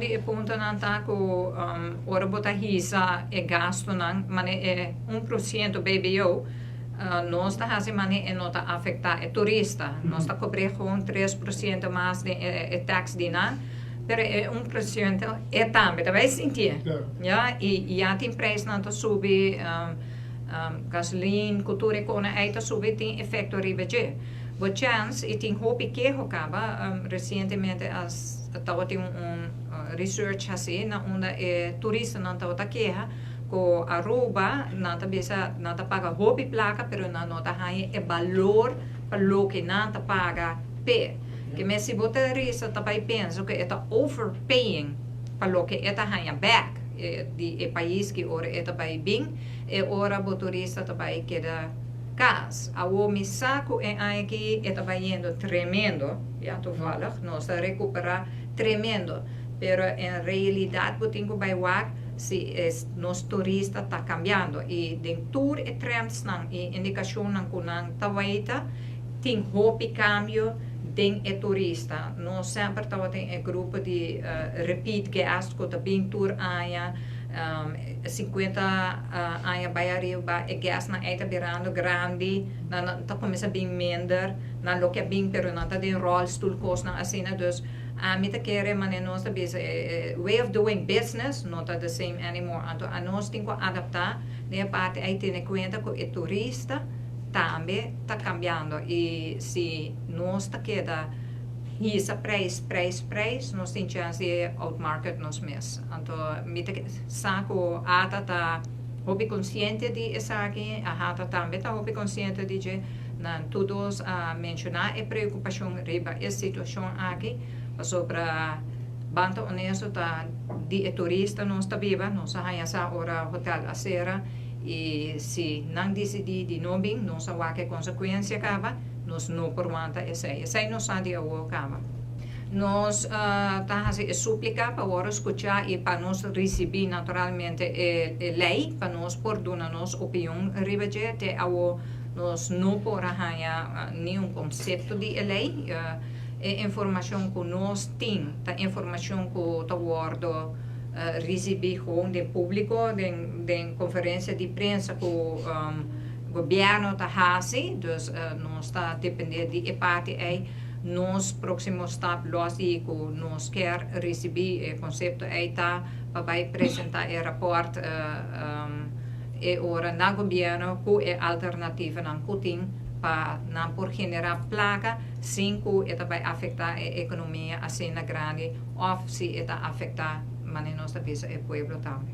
Di e puntonan ta ku ora bo ta hisa e gastonan mane e 1% BBO, nos ta hasi mane e no ta afektá e turista. Nos ta kobr'é gewoon 3% mas den e tax di nan, pero e 1% e tambe ta bai sintié. Ya, i ya tin prijsnan ta subi, gasolin ku tur e kona ei ta subi, tin efekto riba dje. Bo chèns i tin hopi keho kaba. Resientemente a tabatin un research hasi na unda e turistanan tabata keha ku Aruba nan ta bisa nan ta paga hopi plaka, pero nan no ta haña e balor pa loke nan ta paga p'e. Ke mes si bo turista ta bai pensa ku e ta overpaying pa loke e ta haña bèk di e pais ki ora e ta bai bin, e ora bo turista ta bai keda kas. Awor mi sa ku e aña aki e ta bai yendo tremendo, ya, toevallig nos ta rekuperá tremendo, pero en realidat bo tin ku bai wak si e nos turista ta kambiando i den tur e trendsnan i indikashonnan ku nan ta weita tin hopi kambio den e turista. Nos semper tabatin e grupo di repeat guest ku ta bin tur aña, 50 aña bai ariba, e guestnan ei ta birando grandi, nan ta kuminsá bin minder, nan lo ke bin pero nan ta den rolstoel, kosnan asina. Dus ami ta kere manera nos ta bisa, e way of doing business no ta the same anymore. Anto anos tin ku adaptá den e parti ei, tene kuenta ku e turista tambe ta kambiando i si nos ta keda hisa prijs, prijs, prijs, nos tin chance di outmarket nos mes. Anto mi ta sa ku ATA ta hopi konsiente di esaki, AHATA tambe ta hopi konsiente di dje. Nan tur dos a menshoná e preokupashon riba e situashon aki, pasobra ban ta honesto, ta di e turista nos ta biba. Nos a haña sa ora hotel a sera i si nan disidí di no bin, nos a wak e konsekuensia kaba, nos no por wanta esei. Esei nos sa di awor kaba. Nos ta hasi e súplika pa wòrdu skuchá i pa nos risibí naturalmente e lei pa nos por duna nos opion riba dje. Te awor nos no por a haña ni un konsepto di e lei. E informashon ku nos tin ta informashon ku ta wòrdu risibí gewoon den públiko, den konferensia di prensa ku gobièrnu ta hasi. Dus nos ta dependé di e parti ei. Nos próksimo stap, lòs di ku nos kier risibí e konsepto ei, ta pa bai presentá e rapòrt e ora na gobièrnu ku e alternativanan ku tin pa nan por generá plaka sin ku e ta bai afektá e ekonomia asina grandi òf si e ta afektá, manera nos ta bisa, e pueblo tambe.